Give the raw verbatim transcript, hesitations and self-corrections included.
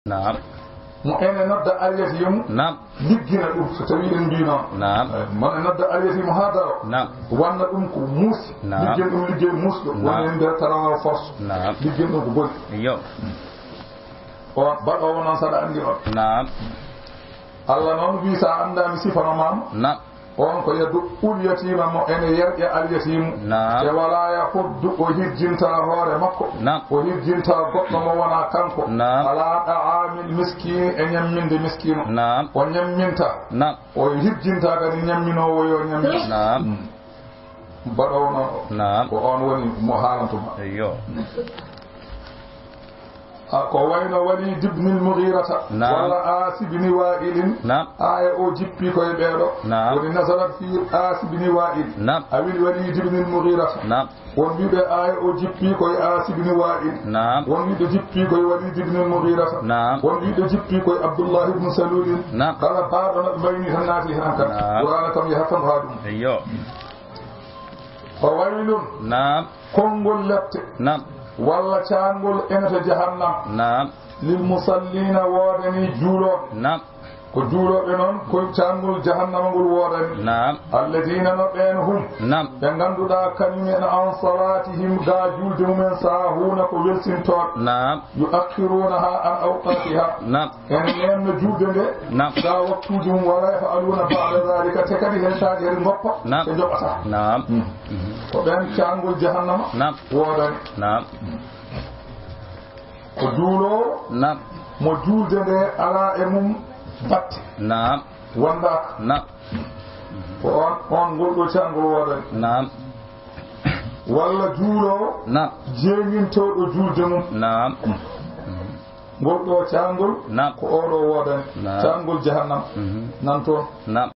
Naam. Mo ene nodda alyatiimu, naam, liggina ɗum, so tawii en mbii noon. Naam. Eh, mo ene nodda alyatiimu haa daro, naam, wanna ɗum ko muus, naam, liggen ɗum liggey muusɗo, naam, woni en nder taranoo force. Naam. Liggen ɗum ko boni. Iyo. On baɗoowo noon, saɗa anndi on. Naam. Allah noon wii, so a anndaani sifa no maam. Naam. On ko yaddu ul yatiima, mo ene yerƴa alyatiimu. Naam. E walaa yahuddu, o hirjinta hoore makko. Naam. O hirjinta goɗɗo mo wonaa kanko. Naam. Alaa ɗa'aamin miskiin, e ñamminde miskiino. Naam. O ñamminta. Naam. O hirjinta kadi ñamminoowo yo ñammin. Naam. Mm. Baɗoowo noon o. Naam. Ko on woni mo haalantuma. Eyyo. A, ko wayno Walid ibn al-Mughirata, naam, walla Aas ibn Wa'il. Naam. Aaya o jippi koye ɓeeɗo. Naam. Woni nazalat fi Aas ibn Wa'il. Naam. Awil Walid ibn al-Mughirata. Naam. Won wiɓe aaya o jippi koye Aas ibn Wa'il. Naam. Won wiɓe jippi koye Walid ibn al-Mughirata. Naam. Won wiɓe jippi koye Abdullah ibn Salulin. Naam. Kala baaɗo no ɓe mbayni tan naati hen kan. Naam. Qur'aana kam yaha tan haa ɗum. Eyyo. Fa waylun. Naam. Konngol lepte. Naam. Walla caangol ene to jahannam. Naam. Lil musalliina, woodani juulooɓe. Naam. Ko juulooɓe noon, ko caangol jahannama ngol woodani. Naam. Alladiina, no ɓeen hum. Naam. Ɓe ngannduɗaa kañum en an salaatihim, gaa juulde mum en, saahuuna, ko welsintooɓe. Naam. Yu'akhiruunahaa an awqaatihaa. Naam. Ene neenna juulde nde, naam, gaa waktuuji mum, wala yaf'aluuna ba'da zaalika, te kadi heen taade eɗe ngoppa, naam, ɓe njoɓata. Naam. Mm. Ko ɓeen caangol jahannama, naam, woodani. Naam. Ko juuloowo, naam, mo juulde nde alaa e mum batte. Naam. Wondaaka. Naam. Ko on, on ngol ɗo caangol woodani. Naam. Walla juuloowo, naam, jeeŋintooɗo juulde mum. Naam. Ngol ɗo caangol, naam, ko oɗo woodani. Naam. Caangol jahannama. Mhm. Nan toon. Naam.